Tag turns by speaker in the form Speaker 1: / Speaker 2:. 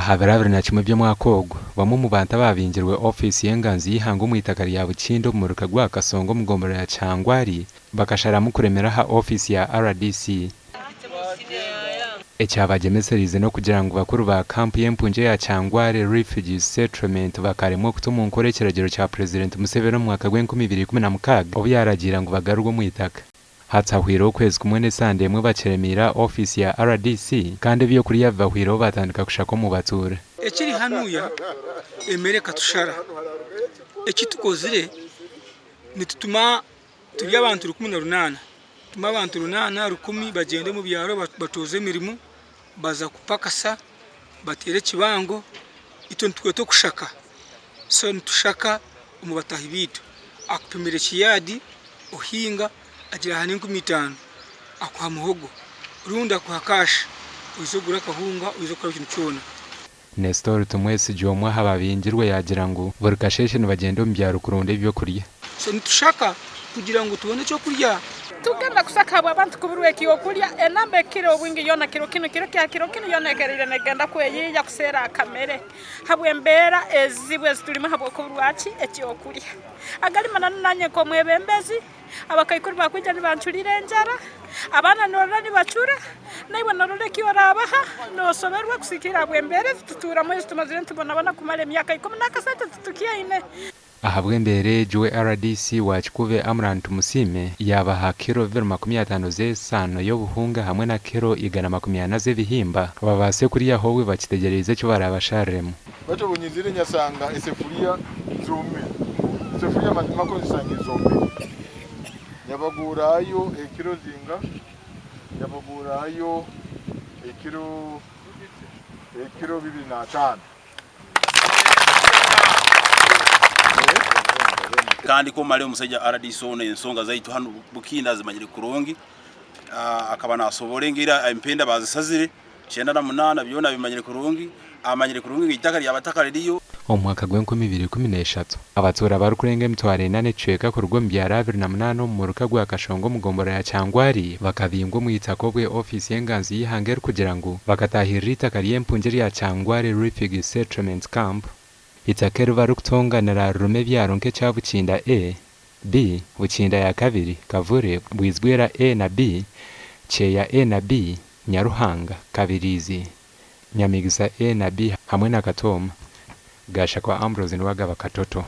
Speaker 1: Aha biro 21 by'omwaka ogu, bamwe omu bantu abaabingirwe ofiisi y'enganzi y'eihanga omu itaka rya Bukinda omu muruka gwa Kasongo omu gombolola ya Kihangwari bakasharamu kuremera aha ofiisi ya rdc. Ekyabagyemesereize n'okugira ngu bakuru ba kampu y'empungi eya Kyangwali Refugees Settlement bakaremwa okuta omu nkora ekiragiro kya Purezidenti Museveni omu mwaka gw'enkumi ibiri ikumi na mukaaga obu yaaragiira ngu bagarurwe omu itaka. Hati hahwireho okwezi kumwe n'esande emwe bakiremeire aha ofiisi ya rdc kandi ebyokurya bibahwireho baatandika kushaka omu batuura.
Speaker 2: Ekiri hanuya emere ekatushara. Eki tukozire nitutuma Turi abantu 18. Tuma abantu runaana, rukumi bagyende omu byaro batooze emirimo, baza kupakasa, bateere ekibango. Itwe nitweta okushaka. So nitushaka omu bataahi baitu. Akupimira ekiyaadi, ohinga, agira aha n'enkumi itaano, akuha muhogo rundi akuha kashi oize ogure akahunga, oize okore buri kintu kyona.
Speaker 1: Nestor Tumwesigye omwe aha babingirwe yaagira ngu buri kasheeshe nibagyenda omu byaro kuronda ebyokurya.
Speaker 2: So nitushaka kugira ngu tubone ekyokurya.
Speaker 3: Tugenda kushaka ahabw'abantu kuburwa ekyokurya. Enamba ekira obwingi yoona kiro kinu, kiro kya kiro kinu yoona ekereire negenda kweyiiya kuseera akamere habw'embeera ezibu eziturimu ahabw'okuburwa ki? Ekyokurya. Agari mananu nanye nk'omwebembezi. Abakaikuru baakwija nibancurira enjara, abaana noorora nibacura, naiwe noorora eki oraabaha, noosoberwa kusigikiirira ahabw'embeera ezi tutuuramu ezi tumazire nitubonabona kumara emyaka ikumi n'akasente titukyaine.
Speaker 1: Ahabw'embeera egi we rdc wa Kikuube Amran Tumusiime yaabaha kiro bibiri makumi ataano z'esaano y'obuhunga hamwe na kiro igana makumi ana z'ebihimba babaase kuryaho obwe bakitegyereize eki baraabashariremu.
Speaker 4: Bati obu nyizire nyasanga esefuriya zomire, esefuriya mazima ko nzisangire zomire. Nyabaguurayo ekiro zinga? Nyabaguurayo ekiro ekiro 25.
Speaker 5: Kandi ku omare omusaija rdc onu ensonga zaitu hanu Bukinda azimanyire kurungi, akaba nasoboora engeri empenda bazisazire. 98 byona abimanyire kurungi, amanyire kurungi ngu eitaka ry'abataka ririyo.
Speaker 1: Omu mwaka gw'enkumi ibiri ikumi n'eshatu, abatuura barikurenga emitwaro ena n'ekicweka kuruga omu byaro 28 omu muruka gwa Kashongo omu gombolola ya Kyangwali bakabingwa omu itaka obwe ofiisi y'enganzi y'eihanga erikugira ngu bakataahirira eitaka ry'empungi erya Kyangwali Refugee Settlement Camp, eitaka eri barikutonganira ririmu ebyaro nk'ekya Bukinda A, B, Bukinda ya kabiri, Kavure, Bwizwera A na B, Kyeya A na B, Nyaruhanga, Kabiriizi, Nyamigisa A na B hamwe na Katooma. Gashakwa Ambrose niwe agaba Katoto.